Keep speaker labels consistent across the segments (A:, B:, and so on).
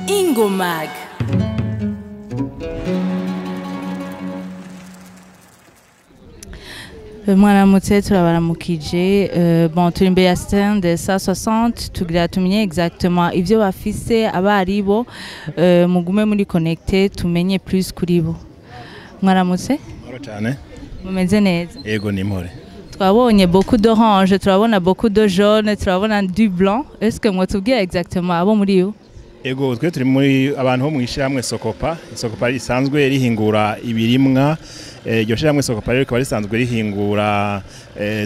A: Ingomag. Mwaramutse, turabaramukije. Bon, turi imbere ya stand 160 tugira tumenye exactement ivyo bafise abaribo. Mugume muri connecté tumenye plus kuri bo. Mwaramutse.
B: Mahoro cyane.
A: Mumeze neza?
B: Yego, ni impore.
A: Twabonye beaucoup d'orange, turabona beaucoup de jaune, turabona du blanc. Est-ce que mwotubwira exactement abo muri yo?
B: Ego, twe turi muri abantu bo mu ishyirahamwe Sokopa. Sokopa risanzwe rihingura ibirimwa. Iryo shyirahamwe Sokopa rero rikaba risanzwe rihingura,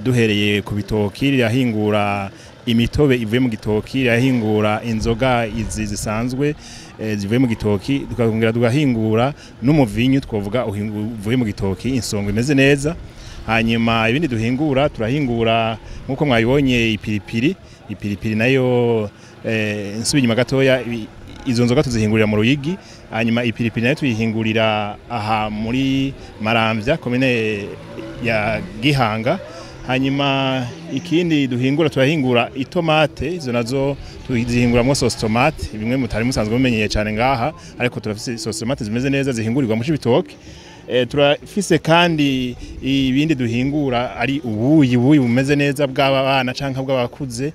B: duhereye ku bitoki, rirahingura imitobe ivuye mu gitoki, rirahingura inzoga izi zisanzwe zivuye mu gitoki, tukongera tugahingura n'umuvinyu twovuga uvuye mu gitoki, insongo imeze neza. Hanyuma ibindi duhingura, turahingura nk'uko mwabibonye ipiripiri. Ipiripiri nayo, nsubiye inyuma gatoya, izo nzoga tuzihingurira mu Ruyigi, hanyuma ipiripiri nayo tuyihingurira aha muri Maramvya, komine ya Gihanga. Hanyuma ikindi duhingura, turahingura itomate. Izo nazo tuzihinguramwo sauce tomate, bimwe mutari musanzwe mumenyeye cyane ngaha, ariko turafise sauce tomate zimeze neza zihingurirwa mu Cibitoke. Turafise kandi ibindi duhingura ari ubuyi, ubuyi bumeze neza bw'aba bana canke bw'abakuze,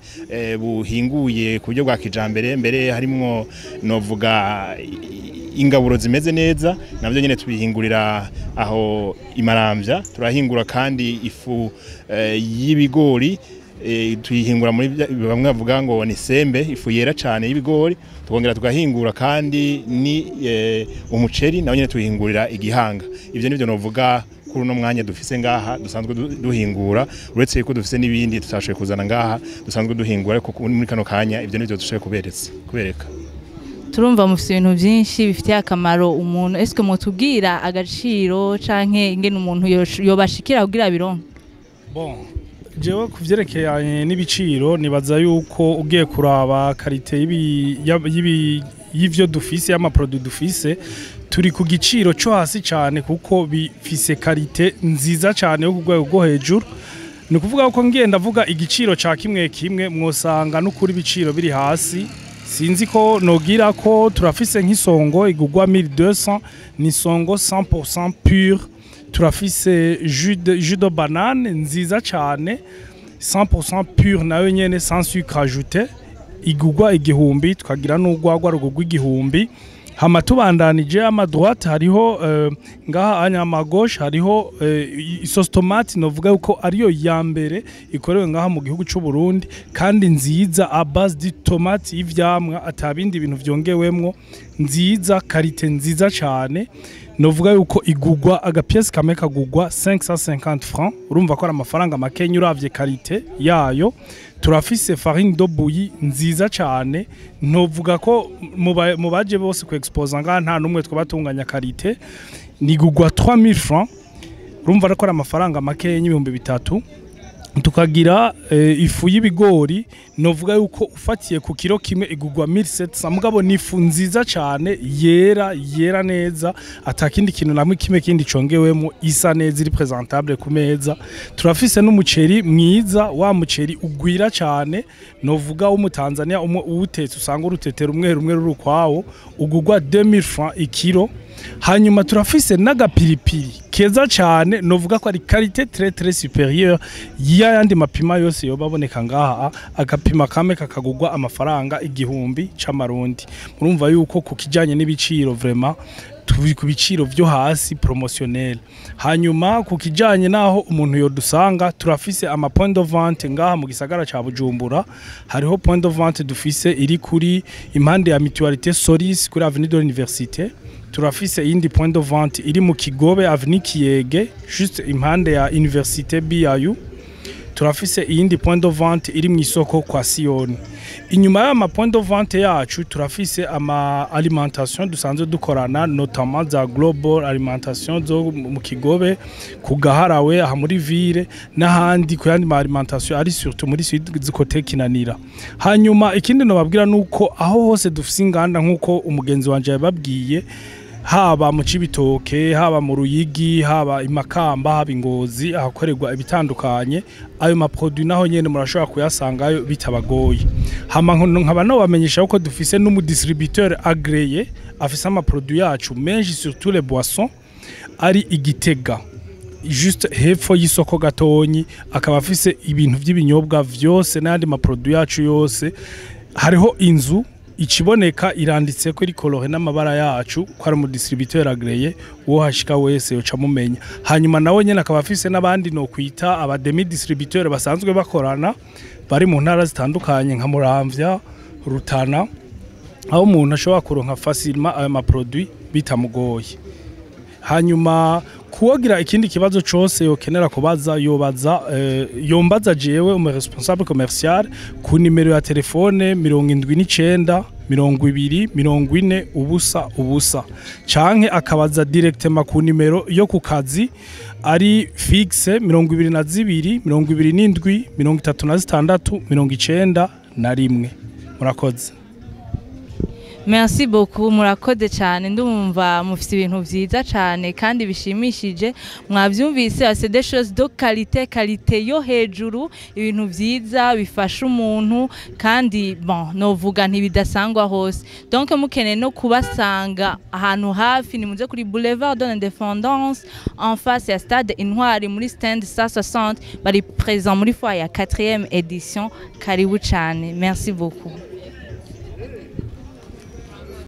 B: buhinguye ku buryo bwa kijambere, mbere harimwo novuga ingaburo zimeze neza. Navyo nyene tubihingurira aho imaramvya. Turahingura kandi ifu y'ibigori, tuyihingura muri bamwe bavuga ngo ni sembe, ifu yera cyane y'ibigori. Tukongera tugahingura kandi ni umuceri, nawo nyene tuyihingurira igihanga. Ivyo nivyo novuga kuri uno mwanya dufise ngaha dusanzwe duhingura, uretse yuko dufise n'ibindi tutashoboye kuzana ngaha dusanzwe duhingura, ariko muri kano kanya ivyo nivyo dushoboye kubereka.
A: Turumva mufite ibintu byinshi bifitiye akamaro umuntu. Est-ce que mutubwira agaciro canke ingene umuntu yobashikira kugira bironke?
C: Bon, jewe kuvyerekeye n'ibiciro, nibaza yuko ugiye kuraba qualité y'ivyo dufise, y'amaproduit dufise, turi ku giciro cyo hasi cyane kuko bifise qualité nziza cyane yo ku rwego rwo hejuru. Ni ukuvuga ko ngiye ndavuga igiciro ca kimwe kimwe, mwosanga n'ukuri ibiciro biri hasi. Sinzi ko nogira ko turafise nk'isongo igugwa 1200, ni songo 100% pure. Turafise jus de banane nziza cyane, 100% pure nayo nyene, sans sucre ajouté, igugwa 1000. Tukagira n'urwagwa rugugwa 1000. Hama tubandanije ama droite hariho ngaha anya ama gauche hariho sauce tomate, novuga yuko ariyo ya mbere ikorewe ngaha mu gihugu c'u Burundi kandi nziza, à base de tomate, y'ivyamwa, atabindi bintu vyongewemwo, nziza, qualité nziza cyane. Novuga yuko igugwa agapièce kamwe kagugwa 550 francs. Urumva ko ari amafaranga makenya uravye qualité yayo. Turafise farine de bouillie nziza cyane, novuga ko mu baje bose ku exposer ngaha nta numwe twabatunganya qualité. Nigugwa 3000 francs. Urumva ko ari amafaranga makenya, 3000. Tukagira ifu y'ibigori, novuga yuko ufatiye ku kiro kimwe igugwa 1700, mugabo ni ifu nziza cyane, yera, yera neza, atakindi kintu namwe kimwe kindi congewemo, isa neza, iri présentable ku meza. Turafise n'umuceri mwiza, wa muceri ugwira cyane, novuga wo mu Tanzania, umwe uwutetse usanga urutetera rumwe rumwe ruri ukwawo, ugugwa 2000 francs ikiro. Hanyuma turafise n'agapiripiri keza cyane, novuga ko ari qualité très très supérieure y'ayandi mapima yose yoba aboneka ngaha. Agapima kamwe kakagugwa amafaranga 1000 c'amarundi. Murumva yuko ku kijanye n'ibiciro vraiment turi ku biciro vyo hasi, promotionnel. Hanyuma ku kijanye naho umuntu yodusanga, turafise ama point de vente ngaha mu gisagara ca Bujumbura. Hariho point de vente dufise iri kuri impande ya Mutualité Solis, kuri avenue de l'Université. Turafise iyindi point de vente iri mu Kigobe, avenue Kiyege, juste impande ya Université BIU. Turafise iyindi point de vente iri mu isoko kwa Siyoni. Inyuma y'ama point de vente yacu, turafise ama alimentation dusanzwe dukorana, notamment za Global Alimentation zo mu Kigobe, ku Gaharawe, aha muri ville n'ahandi ku yandi ma alimentation ari surtout muri sud côté Kinanira. Hanyuma ikindi nobabwira nuko aho hose dufise inganda, nkuko umugenzi wanje yababwiye. Haba mu Cibitoke, haba mu Ruyigi, haba imakamba, haba Ingozi, ahakorerwa ibitandukanye, ayo ma produits naho nyene murashobora kuyasangayo bitabagoye. Hama nkaba nobamenyesha ko dufise n'umu distributeur agréé afise ama produits yacu menshi, surtout les boissons, ari Igitega, juste hepfo y'isoko gatonyi, akaba afise ibintu by'ibinyobwa vyose n'ayandi ma produits yacu yose. Hariho inzu ikiboneka iranditse ko iri coloré n'amabara yacu, ko ari umu distributeur agréé, uwo hashika wese yoca mumenya. Hanyuma nawe nyene akaba afise n'abandi no kwita aba demi distributeur basanzwe bakorana, bari mu ntara zitandukanye nka Muramvya, Rutana, aho umuntu ashobora kuronka facilement ayo ma produits bitamugoye. Hanyuma kuwogira ikindi kibazo cose yokenera kubaza, yobaza yombaza jewe umu responsable commercial ku nimero ya telefone 79 20 40 0 0, canke akabaza directement ku nimero yo ku kazi ari fixe, 22 27 36 91. Murakoze.
A: Merci beaucoup, murakoze cyane. Ndumva mufite ibintu byiza cyane kandi bishimishije. Mwabyumvise, c'est des choses de qualité, qualité yo hejuru, ibintu byiza bifasha umuntu kandi, bon, novuga ntibidasangwa hose. Donc mukeneye no kubasanga ahantu hafi, ni muze kuri Boulevard de l'Indépendance, en face ya Stade Intwari, muri stand 160. Bari présent muri foire ya 4e édition. Karibu cyane, merci beaucoup.